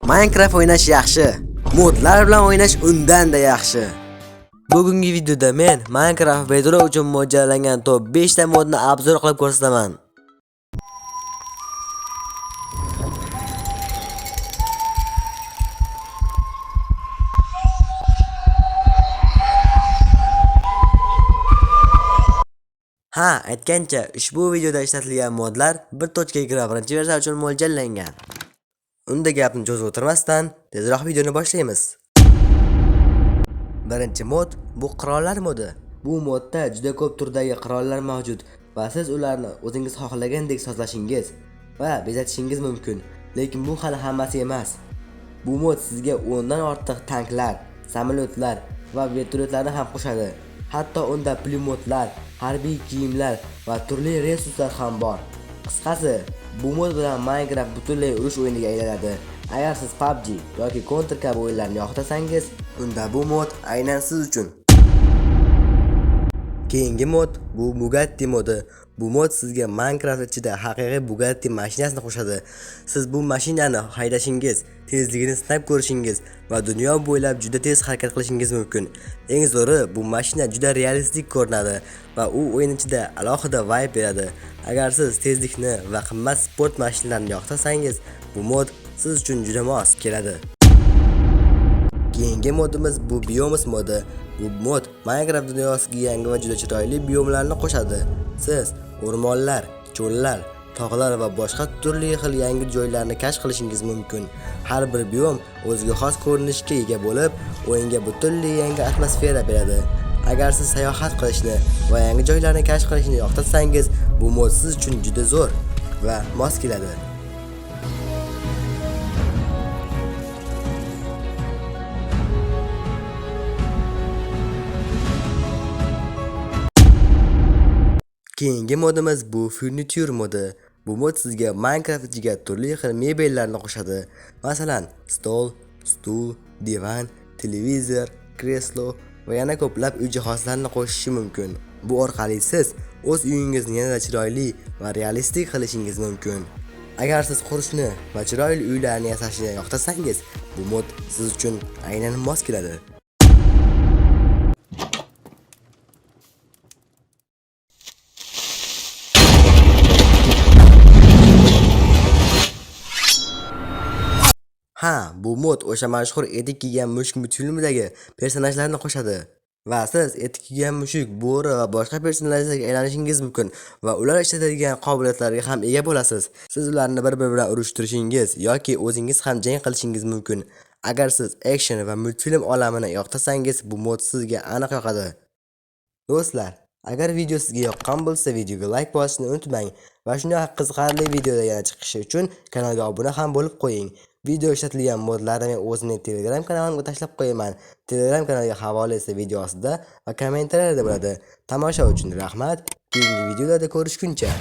Minecraft o'ynash yaxshi, modlar bilan o'ynash undan-da yaxshi. Bugungi videoda men Minecraft Bedrock uchun mo'ljallangan top 5 ta modni obzor qilib ko'rsataman. Ha, aytgancha, ushbu videoda ishlatilgan modlar 1.21 versiya uchun mo'ljallangan. Unda gapni cho'zib o'tirmasdan, tezroq videoni boshlaymiz. Birinchi mod bu qirollar modi. Bu modda juda ko'p turdagi qirollar mavjud va siz ularni o'zingiz xohlagandek sozlashingiz va bezatishingiz mumkin. Lekin bu hali hammasi emas. Bu mod sizga 10 dan ortiq tanklar, samolyotlar va vertolyotlarni ham qo'shadi. Hatto unda pulemyotlar, harbiy kiyimlar va turli resurslar ham bor. Qisqasi, bu mod bilan Minecraft butunlay urush o'yiniga aylanadi. Agar siz PUBG yoki Counter kabi o'yinlarni yoqtirsangiz, unda bu mod aynan siz uchun. Keyingi mod bu Bugatti modi. Bu mod sizga Minecraft ichida haqiqiy Bugatti mashinasini qo'shadi. Siz bu mashinani haydashingiz, tezligini sinab ko'rishingiz va dunyo bo'ylab juda tez harakat qilishingiz mumkin. Eng zo'ri, bu mashina juda realistik ko'rinadi va u o'yin ichida alohida vibe beradi. Agar siz tezlikni va qimmat sport mashinalarini yoqtirsangiz, bu mod siz uchun juda mos keladi. Keyingi modimiz bu Biomes modi. Bu mod Minecraft dunyosiga yangi va juda chiroyli biomlarni qo'shadi. Siz o'rmonlar, cho'llar, tog'lar va boshqa turli xil yangi joylarni kashf qilishingiz mumkin. Har bir biom o'ziga xos ko'rinishga ega bo'lib, o'yinga butunlay yangi atmosfera beradi. Agar siz sayohat qilishni va yangi joylarni kashf qilishni yoqtirsangiz, bu mod siz uchun juda zo'r va mos keladi. Keyingi modimiz bu Furniture modi. Bu mod sizga Minecraft ichiga turli xil mebellarni qo'shadi. Masalan, stol, stul, divan, televizor, kreslo va yana ko'plab uy jihozlarini qo'shishi mumkin. Bu orqali siz o'z uyingizni yanada chiroyli va realistik qilishingiz mumkin. Agar siz qurishni va chiroyli uylarni yasashni yoqtirsangiz, bu mod siz uchun aynan mos keladi. Ha, bu mod o'sha mashhur etik kiygan mushuk multfilmidagi personajlarni qo'shadi. Va siz etik kiygan mushuk, bo'ri va boshqa personajlarga aylanishingiz mumkin va ular ishlatadigan qobiliyatlarga ham ega bo'lasiz. Siz ularni bir-biri bilan urushtirishingiz yoki o'zingiz ham jang qilishingiz mumkin. Agar siz action va multfilm olamini yoqtirsangiz, bu mod sizga aniq yoqadi. Do'stlar, agar video sizga yoqqan bo'lsa, videoga like bosishni unutmang va shunaqa qiziqarli videolar yana chiqishi uchun kanalga obuna ham bo'lib qo'ying. Video ishlatilgan modlarni men o'zimning Telegram kanalimga tashlab qo'yaman. Telegram kanaliga havola esa video ostida va kommentariyada bo'ladi. Tomosha uchun rahmat. Keyingi videolarda ko'rishguncha.